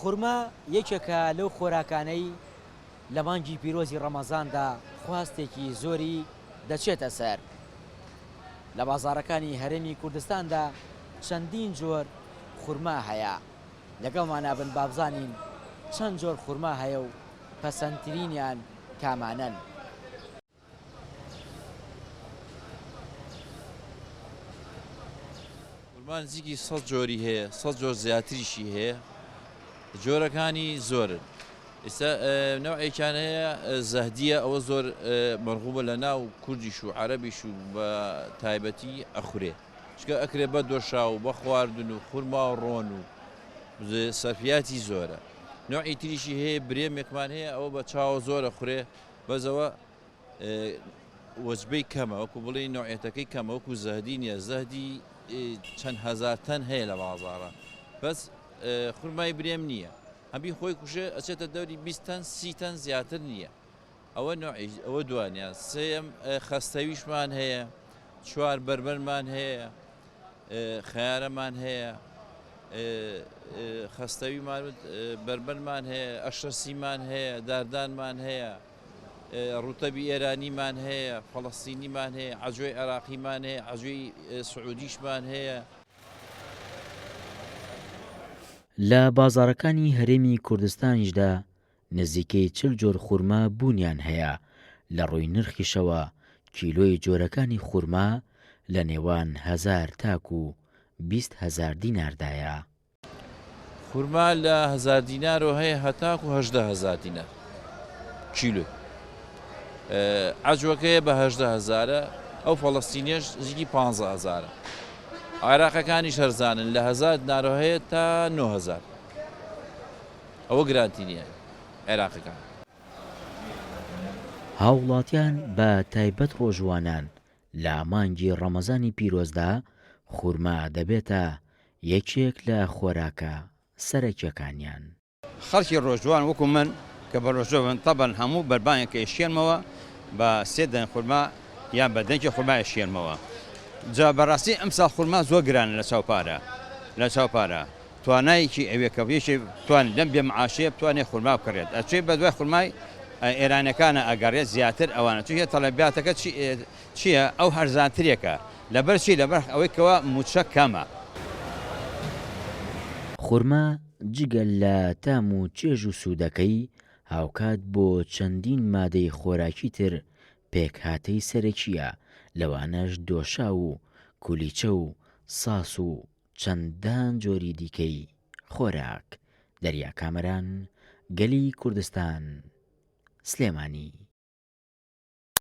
خورما یەکێکە لەو خۆراکانەی لە مانگی پیرۆزی ڕەمەزاندا خواستێکی زۆری دەچێتە سەر. لە بازاڕەکانی هەرێمی کوردستاندا چەندین جۆر خورما هەیە. لەگەڵمانا بن با بزانین چەند جۆر خورما هەیە و پەسەندترینیان کامانەن. خورما نزیکی سەد جۆری هەیە، سەد جۆر زیاتریشی هەیە، جۆرەکانی زۆرن. ئێستا نەوعێکیان هەیە زەهدیە ئەوە زۆر مەرغوبە لە ناو کوردیش و عەرەبیش و بە تایبەتی ئەخورێ. چونکە ئەکرێ بە دۆشاو و بە خواردن و خورما و ڕۆن و سەرفیاتی زۆرە. نەوعی تریشی هەیە برێمێکمان هەیە ئەوە بە چاوە زۆر ئەخورێ بەس ئەوە وەجبەی کەمە وەکو بڵێی نەوعێتەکەی کەمە وەکو زەهدی نییە زەهدی چەند هەزار تەن هەیە لە بازاڕە بەس خورمای برێم نییە هەبی خۆی کوژێ ئەچێتە دەوری 20 تەن سی تەن زیاتر نییە ئەوە نوعی ئەوە دوانیان سێم خەستەویشمان هەیە چوار بەربەرمان هەیە خەیارەمان هەیە خەستەویمان بەربەرمان هەیە ئەشرەسیمان هەیە داردانمان هەیە ڕوتەبی ئێرانیمان هەیە، فەڵەستینیمان هەیە، عەجۆی عێراقیمان هەیە، عەجۆی سعودیشمان هەیە. لە بازاڕەکانی هەرێمی کوردستانیشدا نزیکەی 40 جۆر خورما بوونیان هەیە، لە ڕووی نرخیشەوە کیلۆی جۆرەکانی خورما لە نێوان هەزار تاکوو 20 هەزار دیناردایە. خورما لە هەزار دینارەوە هەیە هەتاکو 18 هەزار دینار کیلۆی عەجوەکەیە بە 18 هەزارە ئەو فەڵەستینیەش نزیکی 15 هەزارە عێراقەکانیش هەرزانن لە هەزار دینارەوە هەیە تا 9 هەزار ئەوە گرانتی نییە عێراقەکان. هاووڵاتیان بە تایبەت ڕۆژووانان لە مانگی ڕەمەزانی پیرۆزدا خورما دەبێتە یەکێک لە خۆراکە سەرەکیەکانیان. خەڵکی ڕۆژووان وەکو من کە بەڕۆژوو بن تەبەن هەموو بەربانگێک کە ئەیشکێنمەوە بە سێ دەنگ خورما یان بە دەنکی خورما ئەیشکێنمەوە جا بەڕاستی ئەمساڵ خورما زۆر گرانە لە چاو پارە لە چاو پارە توانایەکی ئەوێ کە یەکێ بتوانێت لەم بێ معاشەیە بتوانێت خورما بکڕێت ئەچێ بەدوای خورمای ئێرانەکانە ئەگەڕێت زیاتر ئەوانە چونکە تەڵەبیاتەکە چی چییە ئەو هەرزانترێکە لەبەر چی لەبەر ئەوەی کەوا موچە کەمە. خورما جگە لە تام و چێژ و سوودەکەی، هاوکات بۆ چەندین مادەی خۆراکی تر پێکهاتەی سەرەکییە، لەوانەش دۆشاو و کولیچە و ساس و چەندان جۆری دیکەی خۆراک. دەریا کامەران، گەلی کوردستان، سلێمانی.